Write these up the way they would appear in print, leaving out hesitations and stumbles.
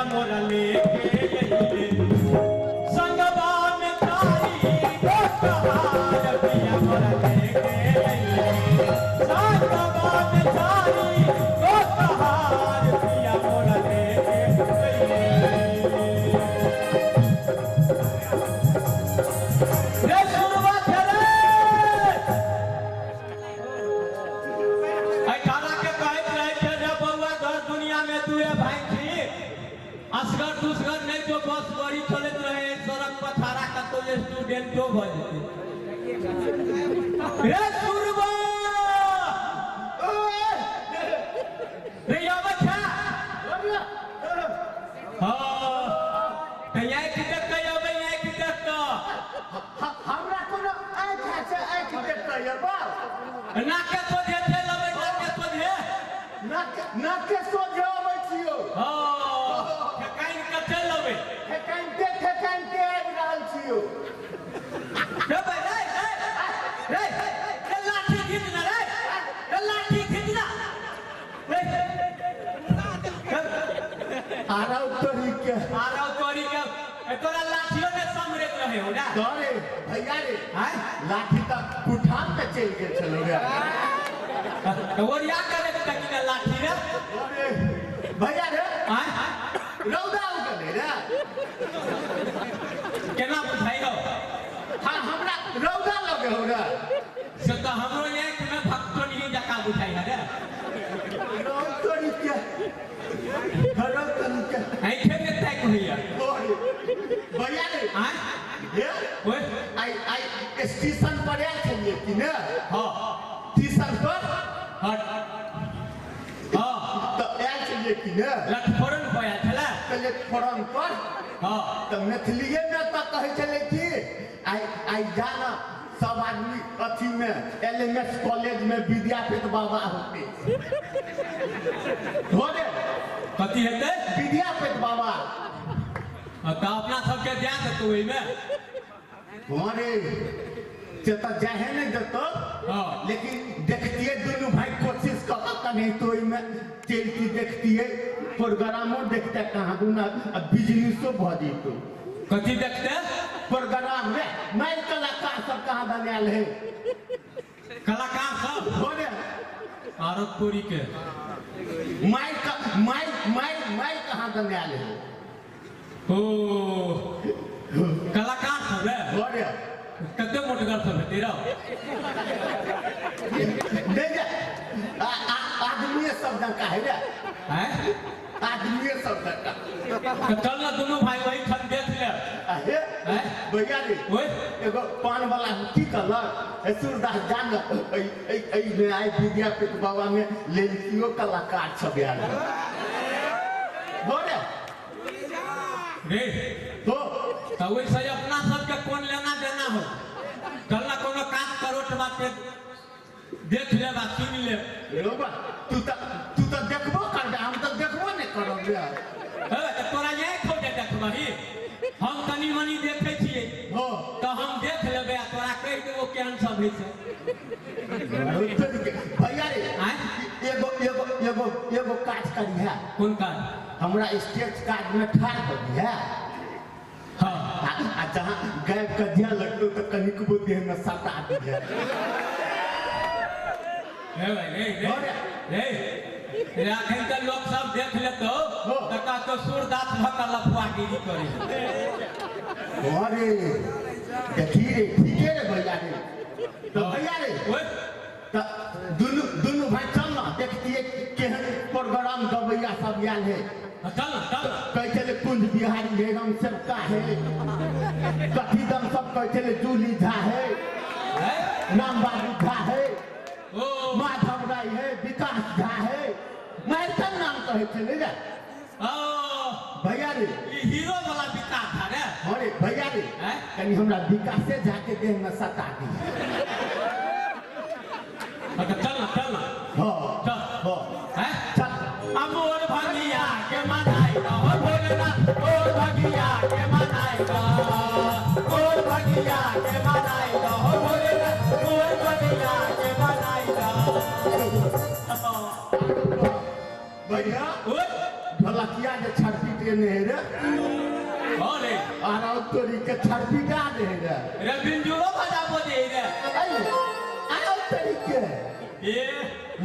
पिया मोरा लेके अइले संगवा में तारी गो कहार पिया मोरा लेके अइले संगवा में तारी गो कहार पिया मोरा लेके अइले। रे सुनवा रे एहि खाना के कहैत रहै छै जे बौआ घर दुनिया में दुए भाई छी असगर दुसगर नहि जो बस गाड़ी चलैत रहे सड़क पर थारा कतौ स्टूडेंटो भऽ जेतै। रे सुरबा रे अबै छै। हँ तऽ आँखि देख कऽ अबै, आँखि देख कऽ। हमरा कोनो आँखि छै? आँखि देख कऽ अयबा? नाके सोझे चलि अबै, नाके सोझे। नाक नाके सोझे अबै छियौ। हँ, ठेकानि कऽ चलि अबै। ठेकानिते ठेकानिते आबि रहल छियौ। रे भाई, रे रे रे रे, लाठी खींच ना रे, रे लाठी खींच ना रे। आरौ तोरी के। आरौ तोरी के, ए तोरा लाठियो ने समरैत रहे हो ना? डरे भैया रे। आँय? लाठी तऽ कुठान पे चलि गेल छलौ रे। तऽ ओरिया के रख तक ने लाठी रे। अरे भैया रे। आँय? रौदा उगलै रे। केना बुझाइ हो? हाँ, हमरा रौदा लगे हो रे। से तऽ हमरो आँखि में भक्तोनी जकाँ बुझाइ है रे। रौ तोरी के, रौ तोरी के। आँखे में ताकि होइया। अरे भैया रे। आँय? हे। ओए। आइ आइ स्टेशन पर आयल छलियै कि ने? हाँ। स्टेशन पर। हट हाँ। तऽ आयल छलियै कि ने? प्लेटफॉर्म पर आयल छलै। प्लेटफॉर्म पर। हाँ। तऽ मैथिलीएमे तऽ कहै छलै कि आइ आइ जाना सब आदमी अथी में एल एम एस कॉलेज में विद्यापीठ बाबा होते हो रे। कथी हेतै? विद्यापीठ बाबा। हाँ, तऽ अपना सबके जाय देतौ ओहिमे? हाँ रे, से तऽ जाहे नहि देतौ। हाँ। लेकिन देखतियै दुनू भाई कोशिश कऽ कऽ कनि तो ओहिमे चलती, देखतियै प्रोग्रामो देखते कहाँ दुना आ बिजनेसो भऽ जैतौ। कथी देखते? प्रोग्राम रे, मारि कलाकार सब कहाँ बनायल है। कलाकार सब? हो रे। आरत तोरी के। मारि मारि मारि मारि कहाँ बनायल है। ओ कलाकार सब रे। हो रे। कते मोटगर सब हेतै रौ? नहि रे, आदमीए सब जकाँ है रे। आँय? आदमीए सब जकाँ। तऽ चल ने दुनू भाई वही ठाम देख ले। हे। आँय? भैया रे। ओए। एगो पान वाला की कहलक, हे सूरदास जान एहि एहि एहिमे आइ विद्यापीठ बाबा में लड़कियो कलाकार सब आयल है। हो रे। रे। हो। तऽ ओहिसँ अपना सबके कोन लेना देना हो? चल ना कोनो काज करोट बाटे देख लेब आ सुनि लेब। रो बा, तू तऽ देखबो करबे, हम तऽ देखबो नहि करब रे। हे, तऽ तोरा आँखि हौ जे देखबही? हम कनि मनि देखै छियै। हो। तऽ हम देख लेबै आ तोरा कहि देबो केहन सब होइ छै। भैया रे। आँय? एगो एगो एगो एगो काज करिहे। कोन काज? हमरा स्टेज काज में ठाढ़ कऽ दिहे। हाँ। आ जहाँ गायब के दिया लगतौ तऽ कनिकबो देह में सटा दिहे। हे भाई, रे रे। हो रे। रे रे, अखन तऽ लोक सब देख लेतौ हो। तऽ कहतौ सूरदास भऽ कऽ लफुआगिरी करै। अरे देखी रे, ठीके रे भैया रे। तऽ भैया रे। ओए। तऽ दुनू दुनू भाई चल ना, देखतियै केहन प्रोग्राम गबैया सब आयल है। हाँ, चल ना, चल ना। कहै छलै कुंज बिहारी है, राम सेवका है, कथी दम सब कहै छलै, जूली झा है। है? राम बाबू झा है। ओ। माधव राय है, विकास झा है, मारितन नाम कहै छलै रे। ओ। भैया रे। ई हीरो वाला विकास झा रे। अरे भैया रे। हैं? कनि हमरा विकासे झा के देह में सटा दी। हाँ, तऽ चल ना, चल ना। हाँ। चल। हाँ। हैं? चल। अमोर भगिया के मनाई हो भोलेनाथ, मोर भगिया के मनाई मोर भगिया के मनाई हो भोलेनाथ, मोर भगिया के मनाई। भैया। ओए। ढोलकिया जे छड़पीट ने है रे। अरे आरो तोरी के छड़पीटा ने है रे। रे बिंजुरो बजाबो दे रे। आरो तोरी के ए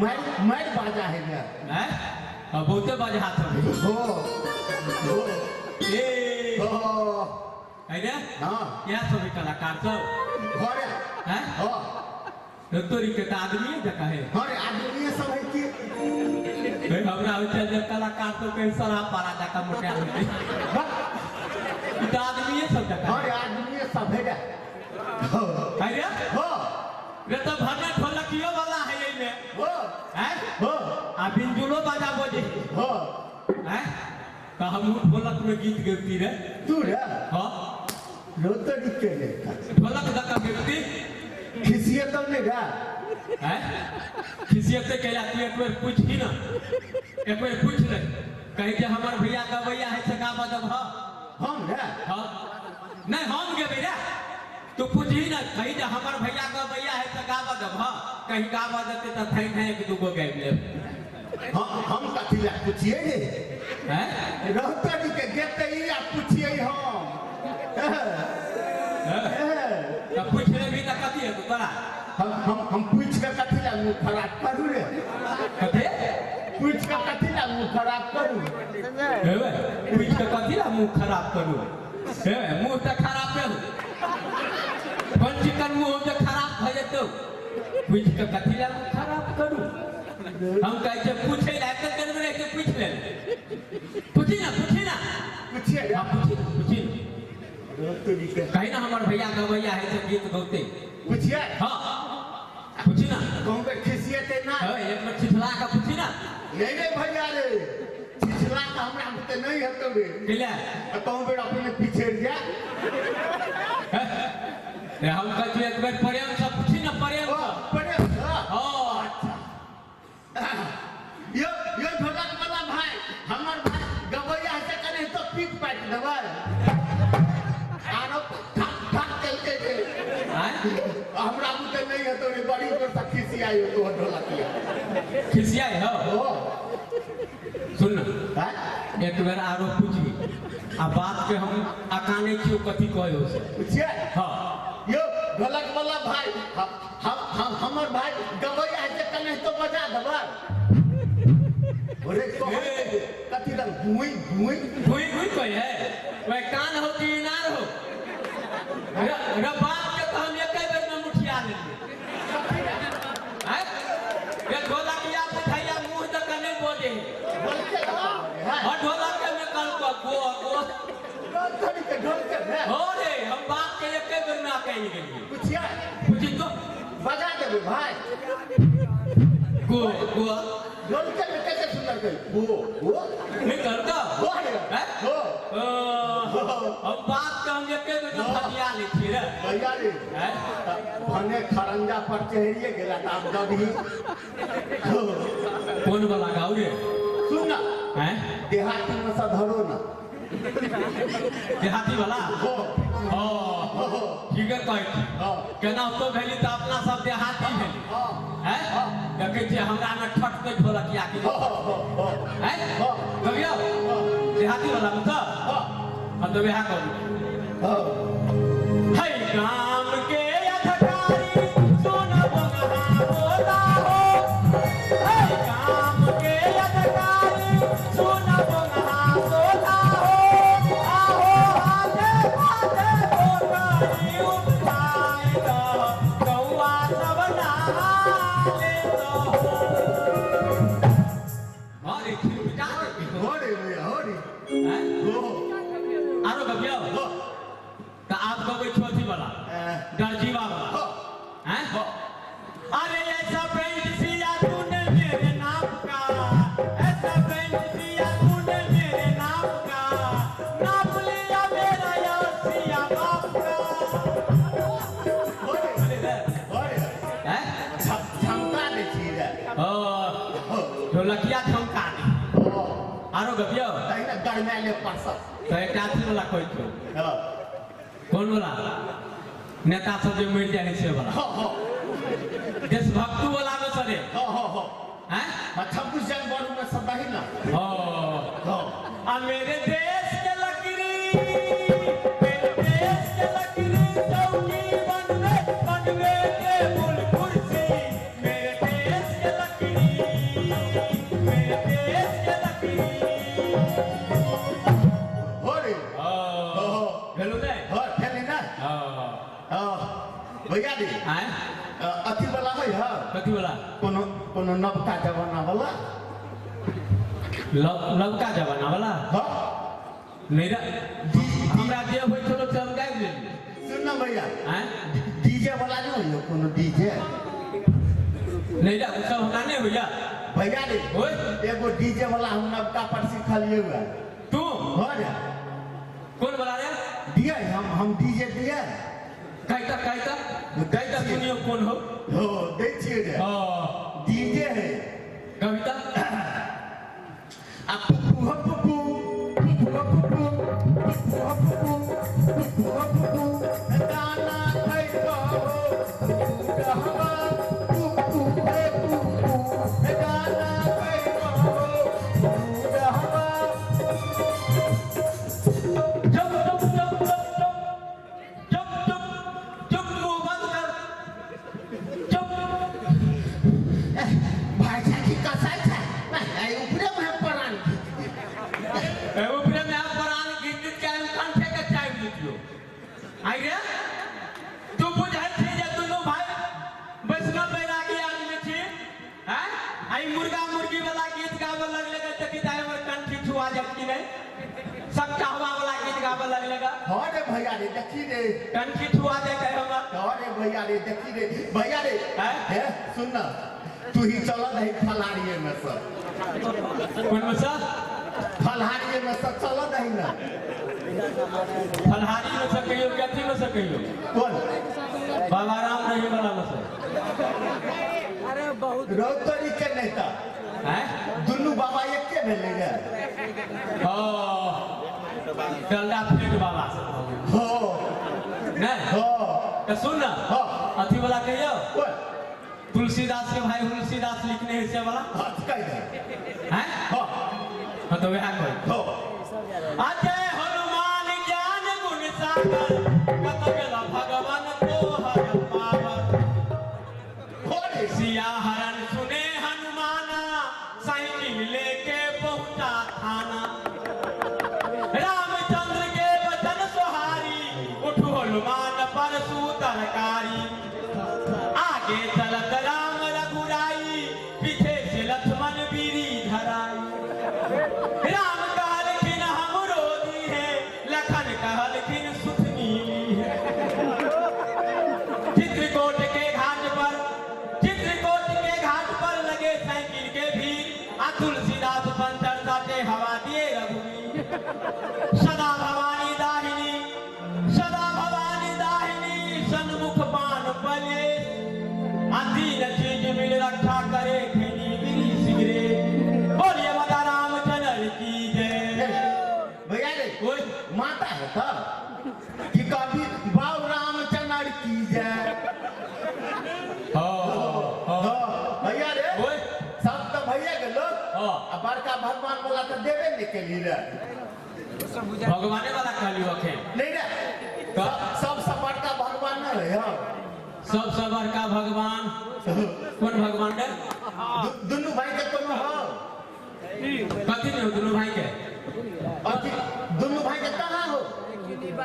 मार मार बाजा है रे। हैं अब बहुते बजा था। हो हो ए हो। है रे। हाँ यहाँ सब कलाकार सब घरे। हैं हो तोरी के त आदमी जका है। घरे आदमी सब है कि ए हमरा होइ छै जे कलाकार तो कहीं शराब पारा जका मोटा होइ छै। ई त आदमी सब जका घरे आदमी सब है रे। हो है रे। हो रे त भरना ढोलकियो वाला है एमे। हो हैं हो आ बिंजुलो बाजा बजे हो। हैं त हमहू ढोलक में गीत गबती रे। तू रे हाँ रोतरी के रे ढोलक जका गबती। खिसिए तो नहीं रे। हैं खिसियते कैला तू एक बेर पूछ ही ना, एक बेर पूछ ले कहीं जे हमर भैया गवैया है से गाबऽ देब। हाँ हम रे। हाँ नहीं हम गेबै रे, तू पूछ ही ना कहीं जे हमर भैया गवैया है से गाबऽ देब। हाँ कहीं गाबऽ देते तऽ थैं थैं एक दूगो गाबि लेब। हम कथी ला पूछिए रे? हैं रोतरी के गेते ई आ पूछिए हम। तऽ पूछ लेबही तऽ कथी हेतौ तोरा? हम हम हम पूछ के कथी ला मुंह खराब करू रे? कथी पूछ के कथी ला मुंह खराब करू? हेबे पूछ के कथी ला मुंह खराब करू? हे मुंह तऽ खराबे हो, कोन चिकन मुंह हो जे खराब भऽ जेतौ? पूछ के कथी ला मुंह खराब करू? हम कहै छियै पूछै ला एते देर में रहि के पूछ ले। पूछी ना पूछी ना। पूछिए रे। हाँ पूछी ना पूछी ना। रोतरी के कही ना हमर भैया गवैया है से गीत गौते। पूछिए। हाँ पूछी ना। कहूँ के खिसिए ते ना? हाँ एक मिनट छिछला के पूछी ना। नहीं रे भैया रे, छिछला के हमरा बुते नहीं हेतौ रे। कैला? कहूँ बेर अपने पीछे जा। रे हम कहै छियै एक बेर प्रेम से पूछी ना, प्रेम ओ से। प्रेम से? हाँ अच्छा यो यो ढोलक वाला भाई हमर भाई गवैया से कने तो पीक पाट देबै। आरो ठक ठक केलकै रे। आँय? हमरा बुते नहीं हेतौ रे, बड़ी जोर से खिसियाई हो तो ढोलकिया। खिसियाई हो? हो। सुन ना आँय? एक बेर आरो पूछी आ बात के हम अकाने छियो कथी कहै हो से। पूछिए। हाँ यो ढोलक वाला भाई हम हम हमर भाई गवैया से कने तो बजा देबै। अरे कहै कथी दल गुई गुई गुई गुई कहै है वह कान हो कि इनार हो? रे बात के तो हम एके बेर में मुठिया लेलियै। आँय? रे ढोलकिया बुझैया मुँह दऽ कऽ नहि बजै है। बोलके है और ढोलक में कहलको गो गो। थोड़ी के ढोलके है। हो रे हम बात के एके बेर में अकैल गेलियै। पूछिए। पूछी तो बजा देबै भाई। गो गो ढोलके में कैसे सुंदर कही गो गो नहीं कहलको? हो रे। हैं? हो। हम बात के हम एके बेर में फटिया लै छियै रे। भैया रे हैं? भने खरंजा पर चढ़िए गेला त आब दबही। कोन वाला गाउ रे? सुन ना हैं? देहाती में से धरो ना। देहाती वाला? हो हो हो ठीके कहै छी। हाँ केना तो भेली तऽ अपना सब देहाती भेली। हाँ हैं? देखै छियै हमरा ने ठट के ढोलकिया के। हो हो हो हैं? हाँ। कहियौ देहाती वाला में तऽ हाँ हम तऽ वएह कहू। हाँ है गाम के अधिकारी सुन बोलहा बोला हो। है गाम के अधिकारी सुन बोलहा बोला हो। आहो हाथे हाथे पोखरी उठाए दो कौआ सब नहा ले दो। अरे खिलबिटा दे। हो रे भैया हो रे। हैं? हो आरो गबियौ हो। तऽ आब गबै छौ अथी वाला दर्जीवा वाला। हो हैं? अरे ऐसा पैंट सिया तूने मेरे नाप का, ऐसा पैंट सिया तूने मेरे नाप का, नाप लिया मेरा यार सिया बाप का। हो रे हो रे। हैं? झमका दै छी रे। ओ हो ढोलकिया झमका दे। हो आरो गबियौ तहिना गरमाएले परसत। तऽ एकटा अथी वाला कहै छौ। हाँ कोन वाला? नेता सब जे मरि जाइ है से वाला। हो हो देशभक्तू वाला में सरे। हो हो हो। हैं? 26 जनवरी में सब दही ना। हो हो आ आ मेरे देश के लकड़ी, मेरे देश के लकड़ी चौकी बनवे, बनवे टेबुल कुर्सी। मेरे देश के लकड़ी, मेरे देश के लकड़ी। हो रे। हाँ। हो। भेलौ नै? हँ, खेली ने। हाँ। हँ भैया रे। आँय? अथी वाला है। हँ। कथी वाला? कोनो कोनो नवका जमाना वाला। लवका जमाना वाला? हँ। नहि रे, हमरा जे होइ छलो से हम गाबि लेलियै। सुन न भैया। आँय? डीजे वाला नहीं होइए कोनो डीजे? नहि रे, ओ सब हमरा नहि होइया। भैया रे। ओए। एगो डीजे वाला हम नवका पर सिखलिए हुआ। तू? हाँ रे। कोन वाला रे? दिए, हम डीजे दिए। कैता कैता कैता, सुनियो कोन हो। हो, दै छियै रे। हाँ। डीजे है। कविता। आ पुप्पू हो पुप्पू, पुप्पू हो पुप्पू, पुप्पू हो पुप्पू, पुप्पू हो पुप्पू, गाना खैतो हो पुप्पू रहवा, पुप्पू हे पुप्पू, गाना खैतो हो पुप्पू रहवा। चुप चुप चुप चुप चुप चुप चुप चुप, मुंह बंद कर, चुप। भाई की कसाई छै नहीं, ऊपरे में परान। ए, ऊपरे में आप परान गीत गीत के हम कंठे के चाय दियो आई रे। तू बुझै छी जे दुनू भाई वैष्णव बैरागी आदमी छी हैं, आई मुर्गा मुर्गी वाला गीत गाबऽ लगले तऽ कि दाइ हमर कंठी छुआ जायत कि नहि? सबटा हवा वाला गीत गाबऽ लगले। हाँ रे भैया रे, देखी रे। कंठी छुआ जायत हमर। हाँ रे भैया रे, देखी रे भैया रे। हैं? हे सुन ना, तू ही चल रही फलहारिये में से। कोन में से? फलहारिये में से चल रही ना। फलहारी में से कहियो कि अथी में से कहियो? कौन? बाबा राम रहीम वाला में से। रौतरी के नहीं था। हैं? दुनू बाबा एके भेलै रे। ओ, डलडा फेंक बाबा से। हो। नहीं? हो। तो सुन ना। हाँ। अथी वाला कहियो। कौन? तुलसीदास के भाई तुलसीदास लिखने है से वाला। हाँ, कहि दे। हैं? हाँ। हाँ, तो वह कोई हो। अजय हनुमान ज्ञान गुण सागर, कत गेल भगवान तोहर पावर। हो रे। सिया हरण सुने हनुमाना, साइकिल लेके पहुंचा थाना। रामचंद्र के वचन सुहारी, उठो हनुमान पर तरकारी। आगे चलत राम रघुराई, पीछे से लक्ष्मण बीरी धराई। राम कहलखिन हमरो दी है, लखन कहलखिन सुथनी ली है। चित्रकूट के घाट पर, चित्रकूट के घाट पर लगे साइकिल के भीड़, आ तुलसीदास पंचर साटे हवा दिए रघुवीर। सदा भवानी दाहिनी, सदा भवानी दाहिनी, सन्मुख पान पले, आ तीन चीज मिल रक्षा करे, खैनी बीड़ी सिगरेट। बोलिए बाबा रामचंद्र की जय। भैया रे। ओए। माता है तब कि कभी बाबू रामचंद्र की जय। हाँ। हाँ, भैया रे। ओए। सब तो भैया गेलो। हाँ। आ बड़का भगवान वाला तो देबे नहीं केली रे। भगवाने वाला कहलियो अखन? नहीं रे। सबसे बड़का भगवान न रहे। हाँ। सबसे बड़का भगवान कोन भगवान रे? दुनू भाई के कोनो हो। कथी नहीं हो दुनू भाई के? अथी दुनू भाई के कहाँ हो?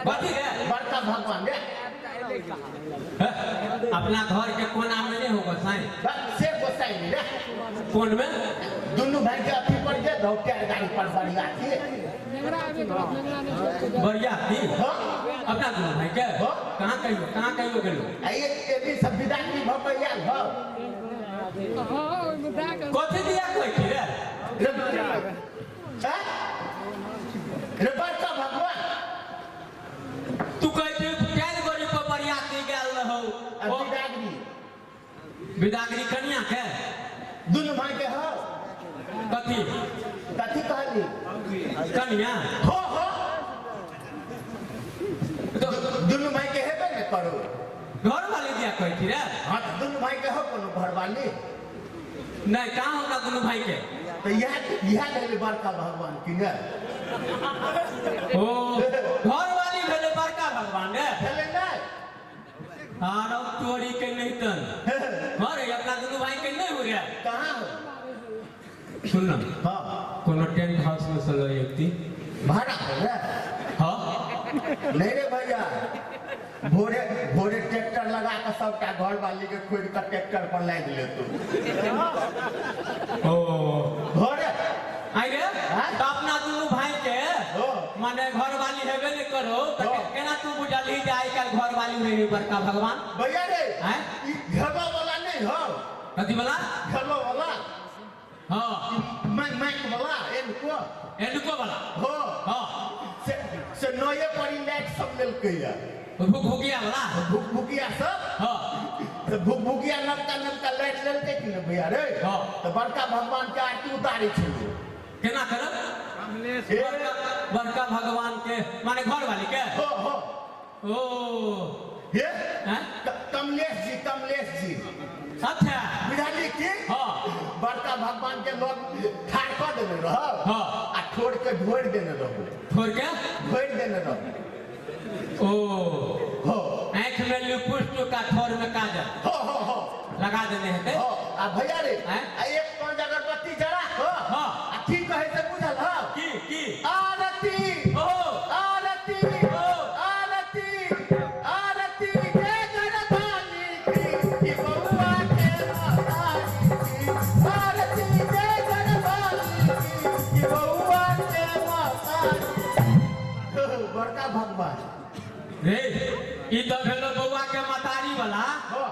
कथी रे? बड़का भगवान रे। हे, अपना घर के कोना में नहीं होगा साईं? बस से गोसाई नहीं रे। कोन में? दुनू भाई के अथी पर जे दो टायर गाड़ी पर बढ़िया थी। बढ़िया थी। हाँ। अपना दुनू भाई के? हाँ। कहाँ कहियो, कहाँ कहियो गेलो? आ ये भी सब विदाई भऽ के आयल हो। कथी दिया कहै छी रे? रे हैं? रे बड़का भगवान। तू कहै छी टायर गाड़ी पर बरियाती गेल रहौ। आ ओ विदागरी। बिदागरी कनिया के? दुनू भाई के हो। कथी? कथी कहली? कनिया। हो हो। तो दुनू भाई के हेबे ने करू। घर वाली दिया कहै छी रे? हाँ, तऽ दुनू भाई के हो कोनो घरवाली? नहीं, कहाँ होगा दुनू भाई के? तऽ इएह इएह भेलै बड़का भगवान की ने। ओ घरवाली भेलै बड़का भगवान रे। भेलै नहि? आरब तोरी के नहीं तन अरे अपना दुनू भाई के नहीं हो रे। कहाँ हो? सुन ना। हाँ। कोनो टेंट हाउस में से लऽ अयती। भाड़ा पर रे? हाँ। नहीं रे भैया, भोरे भोरे ट्रैक्टर लगा के सबटा घर वाली के खोज के ट्रैक्टर पर लादि लेतौ। ओ भोरे आई रे। हाँ? तऽ अपना दुनू भाई के हाँ। माने घर वाली हेबे नहीं करो तऽ हाँ। केना तू बुझलही जे आइ काल्हि घर वाली होइ है बड़का भगवान? भैया रे। आँय? ई घेबो वाला नहीं हो। कथी वाला? घेबो वाला। हाँ। माइक वाला एनको। एनको वाला। हो। हाँ। से नये परी लाइट सब लेलकै या। भुकभुकिया वाला। भुकभुकिया सब। हाँ। तो भुकभुकिया नवका नवका लाइट लेलकै कि ने भैया रे? हाँ। तो बड़का भगवान के आरती उतारै छलै। केना करब? ए। बड़का भगवान के माने घर वाली के? हो हो। ओ। हे? हैं? कमलेश जी, कमलेश जी। अच्छा। बुझलियै की? हाँ। बड़का भगवान के लोग ठाढ़ कऽ देने रहो। हाँ। आ ठोर के ढोरि देने रहो। ठोर के? ढोरि देने रहो। ओ। हो। आँखि में लिपस्टिक आ ठोर में काजल। हो हो हो। लगा देने हेतै। हो। आ भैया रे, हैं? आ एक पांच अगरबत्ती जरा हो। हाँ। आ की कहै से बुझल हो? की की? आरती। ओ। आरती। ओ। आरती। आरती जय गणपति की, की बउआ के मातारी की। आरती जय गणपति की, की बउआ के मातारी की। बड़का भगवान। रे, ई तऽ भेलो बउआ के मतारी वाला। हाँ।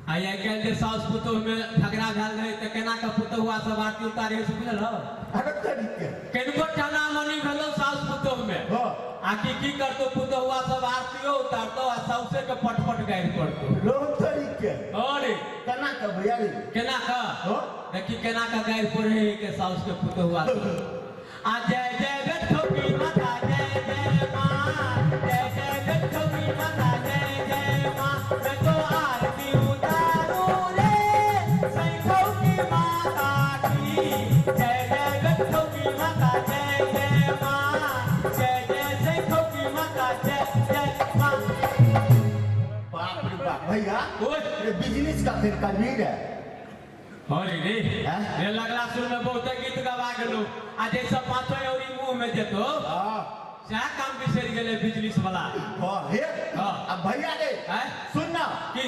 आ आइ काल्हि जे साउस पुतोह में झगड़ा भेल रहै तऽ केना के पुतोहुआ सब आरती उतारे से बुझल हो? अरे तरीके। केनको टना मनी भेलो साउस पुतोह में। हाँ। आ की की करतो पुतोहुआ सब आरतियो उतारतो आ साउसे के पटपट गारि पड़तो। रोह तरीके। अरे। केना के भैया रे? केना के? हाँ। देखी केना के गारि पड़े के साउस के पुतोहुआ सब। आ जय जय बेठौकी माता जय जय माँ, जय जय बेठौकी माता जय जय माँ, मैं तो आरती उतारू रे सैखौकी माता की। जय जय बेठौकी माता जय जय माँ, जय जय सैखौकी माता जय जय माँ। बाप रे बाप भैया। ओए। रे बिजनेस का फिर करबी रे? अरे रे। हैं? रे लगला सुर में बहुते गीत गवा गेलो आ जैसे पाँचो औरी मुंह में जेतो। हाँ। सएह काम बिसरि गेलै बिजनेस वाला। हाँ, हे। हाँ। अब भैया रे। हैं? सुन ना। की?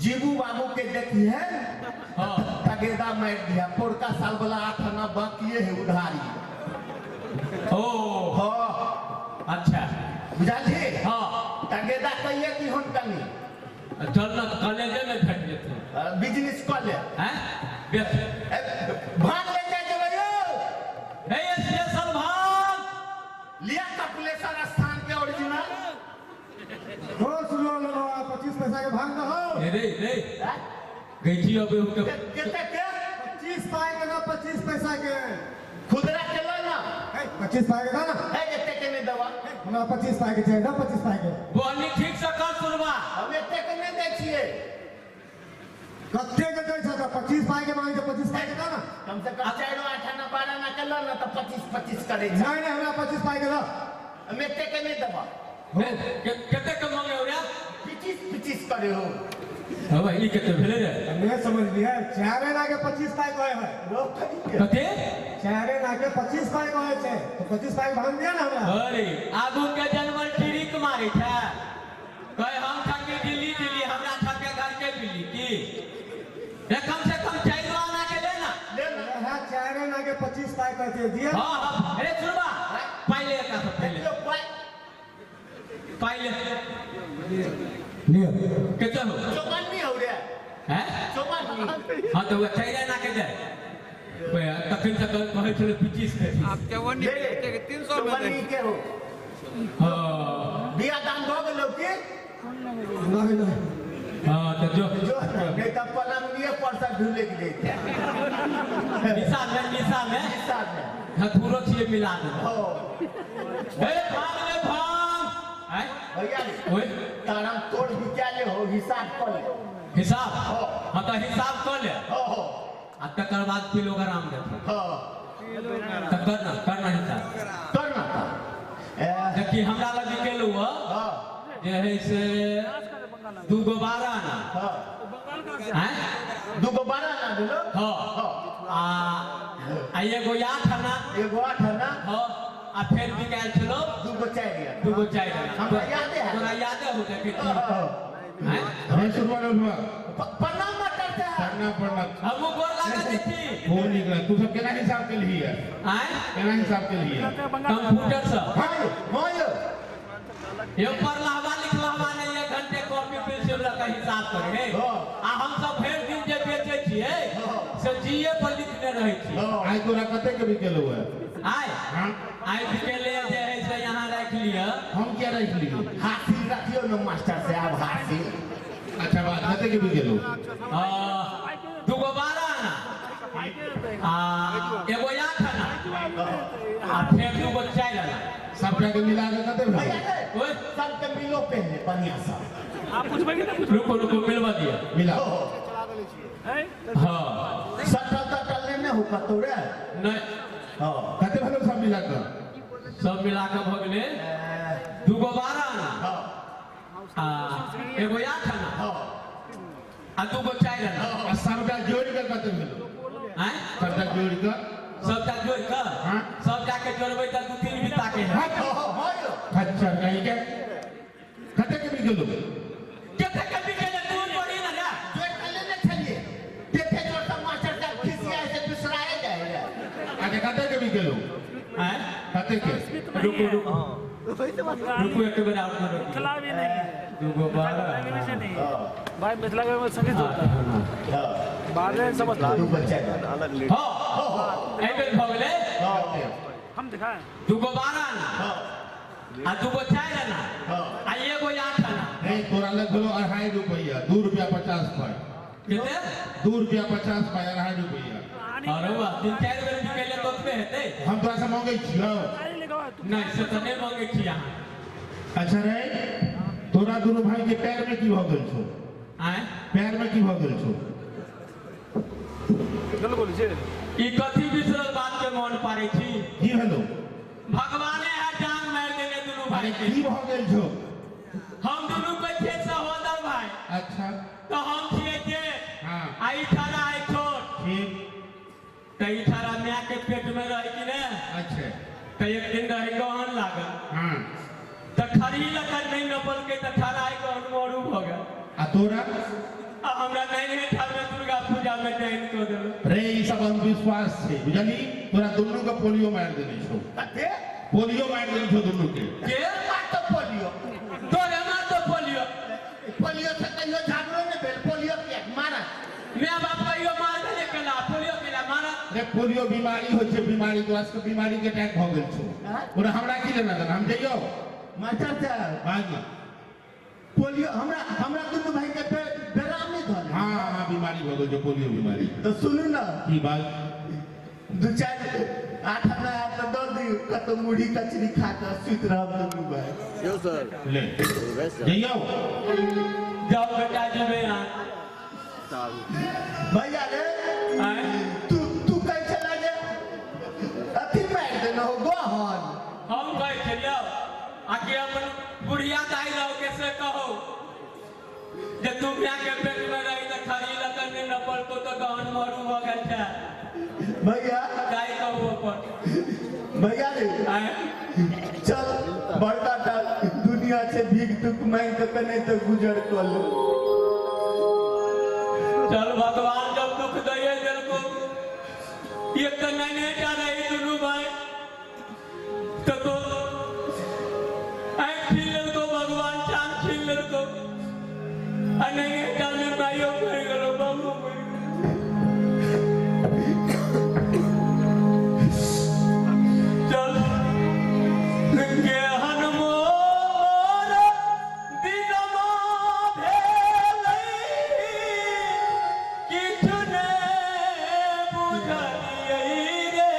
जीबू बाबू के देखी है? हाँ। तगेदा मार दिया, पोरका साल वाला 8 आना बाकी है उधारी। ओ। हाँ। अच्छा। बुझाली? हाँ। तगेदा कहिए कि हुन कनी? चल ना कॉलेजे में भेट जेतौ। बिजनेस कऽ ले। हैं? बेच। ए, भाग ले जाय जेबै यौ। हे स्पेशल भाग। लिया कपिलेश्वर स्थान के ओरिजिनल। रोज लो लो 25 पैसा के भांग दहो। रे रे। हैं? गैची अबे के। कते के? 25 पाई के ना, 25 पैसा के। खुदरा के लो ना। हे, 25 पाई के ना। हे, एते के नहीं दवा। हमरा 25 पाई के चाहिए ना, 25 पाई के। बोलनी ठीक से कर सुनबा। हम एते के नहीं दै छियै। कते के दै छह? 25 पाई के मांगे छै, 25 पाई के दो ना। कम से कम 4 8 आना 12 आना के लो ना तऽ 25 25 करै छै। नहीं नहीं, हमरा 25 पाई के दो। हम एते के नहीं देबा। हे, कते के मांगे हो रे? 25 25 करे हो। हाँ भाई, ई कते भेलै रे? नहीं समझ लिया, 4 आना के 25 पाई कहे है। रोक करी के। कते? 4 आना के 25 पाई कहे छै, तो 25 पाई भांग दिया ना हमरा। अरे आगू के जानवर चिड़िक मारे छै। कहे हम ठके दिल्ली दिल्ली, हमरा ठके घर के बिल्ली की। रे कम से कम 4 आना के ले ना। ले ना। हाँ, 4 आना के 25 पाई कहते हैं, दिया। हाँ, हाँ, अरे सुनबा, पाई ले का सब पहले। देखियो, पाई। पाई ले। लियो। कते हो? चौबन्नी हो रे। हैं? चौबन्नी। हाँ, तो वह 4 आना के दे। ओए, तखन से कहै छलै 25 के। आप चौवन्नी ले ले। 300 में चौबन्नी के हो। हाँ। बिया दान भऽ गेलौ की? नहीं, नहीं। हाँ, तो जो। जो नहीं तऽ पलंगिए पर से ढुलकि जैते। निशा में, निशा में। निशा में। धतूरो छियै मिला देबै। हो। हे, भाग ले, भाग। आँय? भैया रे, ओए। तारम तोड़ बिका ले हो, हिसाब कऽ ले। हिसाब? हो। हाँ, तऽ हिसाब कऽ ले। हो, हो। आ तकर बाद किलोग्राम देतौ। हाँ। तऽ कर ना, कर ना हिसाब। कर ना तऽ। ए, देखी हमरा लग गेलू ह हाँ जे है से 2 गो 12 आना। हाँ। आँय? 2 गो 12 आना भेलो। हाँ। हाँ। आ आ एगो 8 आना। एगो 8 आना। हाँ, आ फेर बिकायल छलो 2 गो 4 आना। 2 गो 4 आना। हमरा यादे है। तोरा यादे हो देखै छी। हाँ। आँय? हाँ, सुनवा उठवा। प्रणाम मास्टर साहब। प्रणाम, प्रणाम। हमहूँ गोर लागल छी। खूब नीक रह। तू सब केना हिसाब केलही है? आँय? केना हिसाब केलही है? कंप्यूटर से। हाँ यौ, हाँ यौ। यो पढ़लहवा लिखलहवा नहि एक घंटे कॉपी पेंसिल लऽ कऽ हिसाब करे हे। हाँ। आ हम सब भरि दिन जे बेचै छियै हाँ। से जीए पर लिखने रहै छियै। हाँ। आइ तोरा कते के बिकेलौ है? आइ हाँ। आइ बिकेले जे है से यहाँ राखि लिअ। हम किया राखि लियौ? हासिल रखियौ ने मास्टर साहब, हासिल। अच्छा बात, कते के बिकेलौ? 2 गो 12 आना आ एगो 8 आना आ फेर 2 गो 4 आना। सबटा के मिला के कते भेल? भैया रे, ओए। सबके मिलो पहले बढ़िया सा। रुको रुको, मिलवा दिअ। मिला। हाँ। सटल तटल नहि हो कतौ रे? नहि। हाँ। कते भेलौ सब मिला के? सब मिला कऽ भऽ गेलै 2 गो 12 आना हाँ। आ एगो 8 आना हाँ। आ 2 गो 4 आना। आ सबटा जोड़ि के कते भेलौ? आँय? सबटा जोड़ि के। सबटा जोड़ि कऽ? हाँ। सबटा के जोड़बै तऽ 2-3 बित्ता के हैत। हाँ, हाँ, हाँ यौ। अच्छा, कहीं के कते के बिकेलौ? कते के बिकेलै तू पढ़ी ना रे। जोड़ि कऽ लेने छलियै। देखे जोड़ तऽ मास्टर साहब खिसियाए से बिसराए जाइ रे। अच्छा, कते के बिकेलौ? आँय? कते के? रुकू रुकू रुकू, एक बेर और रुकू। मिथिला भी नहीं है। 2 गो 12। भी से नहीं है भाई, मिथिला के संगीत होता है। हाँ। बाद में समझ 2 गो 4 आना। हाँ, एहि बेर भऽ गेलै। हाँ। हम दिखाए। 2 गो 12 आना हाँ। आ 2 गो 4 आना हाँ। आ एगो 8 आना। नहीं, तोरा लग भेलो 2.5 रुपया, 2 रुपया 50 पाई। कते? 2 रुपया 50 पाई, 2.5 रुपया। अरे वाह, 3-4 बेर बिकेलै तऽ ओतबे हेतै। हम तोरा से मांगै छियौ? नहि, से तऽ नहि मांगै छी अहाँ। अच्छा रे, तोरा दुनू भाई के पैर में की भऽ गेल छौ? आँय? पैर में की भऽ गेल छौ? ई कथी बिसरल बात के मोन पाड़ै छी? की भेलौ? भगवाने है जान मारि देने दुनू अरे भाई के। की भऽ गेल छौ? हम दुनू कहै छियै सहोदर भाई। अच्छा। तऽ हम छियै जे हाँ। आ ई ठड़ा है छोट। ठीक। तऽ ई ठड़ा माय के पेट में रहै कि ने? अच्छा। तऽ एक दिन रहै गहन लागल। हाँ। तऽ खड़ी लगा नहि नपलकै तऽ ठड़ा है गहन मरू भऽ गेल। आ तोरा? आ हमरा नहीं है ठामे दुर्गा पूजा में डाइन कऽ देलक। रे, ई सब अंधविश्वास छै, बुझली? तोरा दुनू के पोलियो मारि देने छौ। कते? पोलियो मारि देने छौ दुनू के। के? मारतो पोलियो? तोरे मारतो पोलियो। पोलियो से कहियो झगड़ो नहि भेल, पोलियो किएक मारत? माय बाप कहियो मारबे नहि केला, पोलियो केला मारत? रे, पोलियो बीमारी होइ छै, बीमारी। तोरा सबके बीमारी के अटैक भऽ गेल छौ। ओना हमरा की लेना देना, हम जइयौ। मास्टर साहब। बाज ना। पोलियो हमरा हमरा दुनू भाई के बेरामी धऽ। हाँ हाँ, बीमारी भऽ गेल छौ, पोलियो बीमारी। तऽ सुनू ने। की बात? 2-4 8 आना आयत तऽ दऽ दियौ, कतौ मुरही कचरी खा कऽ सुति रहब दुनू भाई। ले जइयौ। जाओ बेटा, जेबै अहाँ। भैया रे। आँय? तू तू कहै छला जे अथी मारि देने हो गहन। हम कहै छलियौ आ कि अपन बुढ़िया दाइ रहो के से कहो जे तू माय के पेट में रही तऽ खरी लऽ कऽ नहि नपलको तऽ गहन मरू भऽ गेल छै। भैया। दाइ कहू अपन। भैया रे। आँय? चल, बड़का टा दुनिया छै, भीख दुख मांगि कऽ कने तऽ गुजर कऽ ले। चल, भगवान जब दुख दैये देलको, एक तऽ नहीं टा रही दुनू भाई तो तो आँखि छीन लेलको भगवान, चाँद छीन लेलको आ नहीं टा में माइयो मरि गेलो, बाबू मरि गेलो। चल, केहन मोर दिनमा भेलै, किछु ने बुझलियै रे।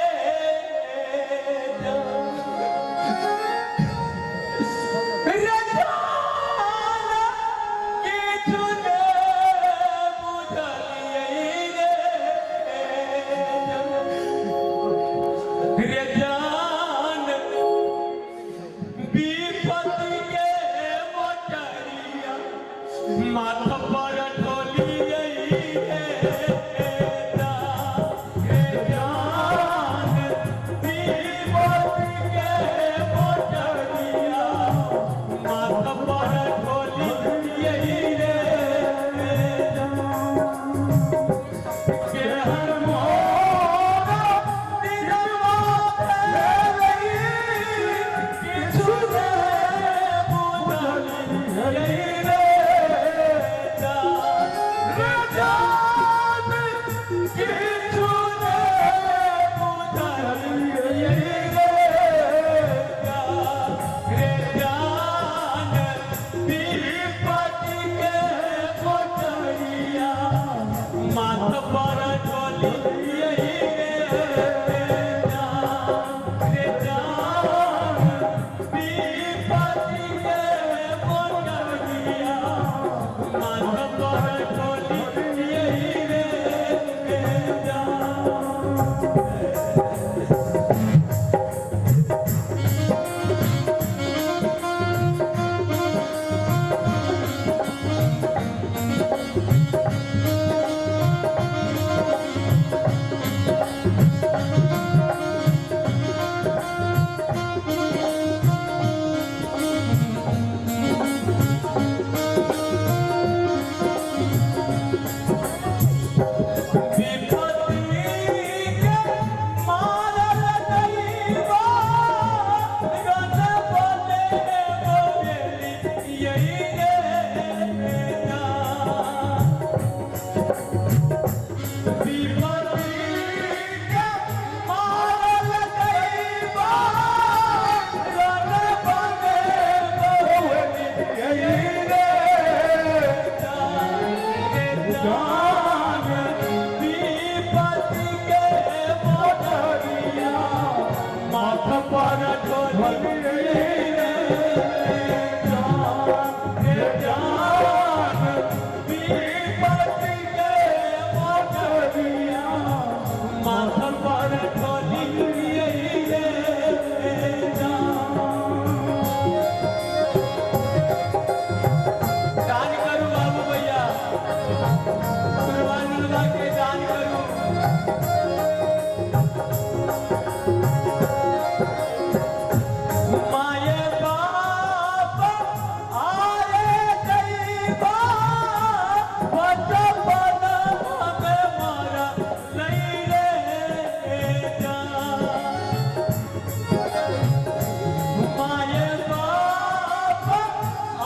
दान करू बाबू भैया, सुरवानुलवा के दान करू। माये बाप आए दैवा, बचपन में मारा नहीं रे जा। माये बाप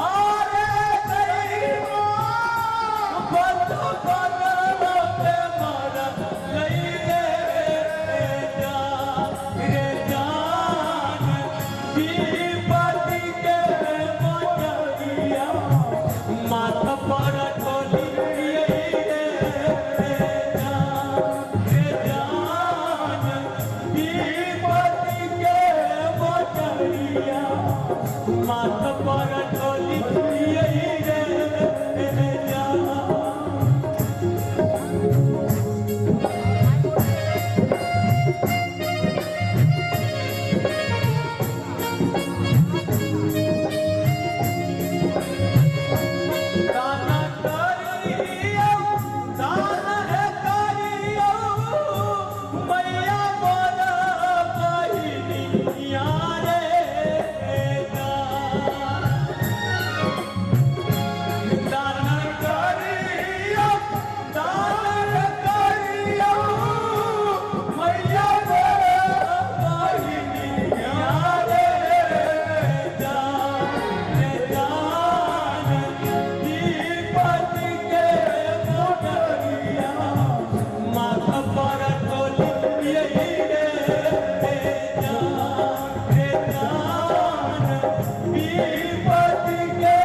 आरे दैवा, बचपन में मारा नहीं रे जा। रे जान विपत्ति के मजरिया, माथ पर ढोली रे जान। रे जान विपत्ति के मजरिया, माथ पर ढोली रे जान। दान करियो, दान है करियो, मैया मोर बहिनिया रे दान। दान करियो, दान करियो, मैया मोर बहिनिया रे दान। रे दान विपत्ति के मोटरिया, माथ पर ढोली रे जान। रे जान विपत्ति के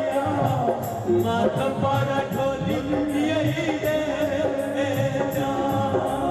मोटरिया, माथ पर ढोली रे जान।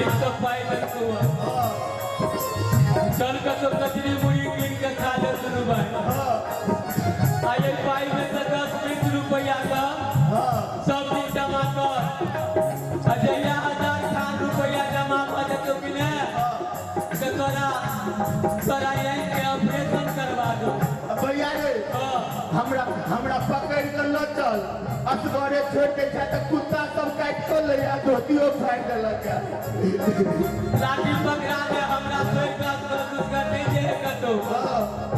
मालिक तो पाई देलकौ। चल कतौ कचरी मुड़ी कीन के खा ले दुनू भाई। आ ये पाई में से 10-20 रुपया का सब दिन जमा कर आ जहिया 1000 खान रुपया जमा भऽ जेतौ कि ने तऽ तोरा तोरा आँखि के ऑपरेशन करवा दो। भैया रे, हमरा हमरा पकड़ के ल चल, असगरे छोड़ दे छै तऽ कुत्ता सब काटि कऽ लैया, धोतियो फाड़ि देलक। लाठी पकड़ा दे हमरा, छोड़ि कऽ असगर दुसगर नहि जे कतौ।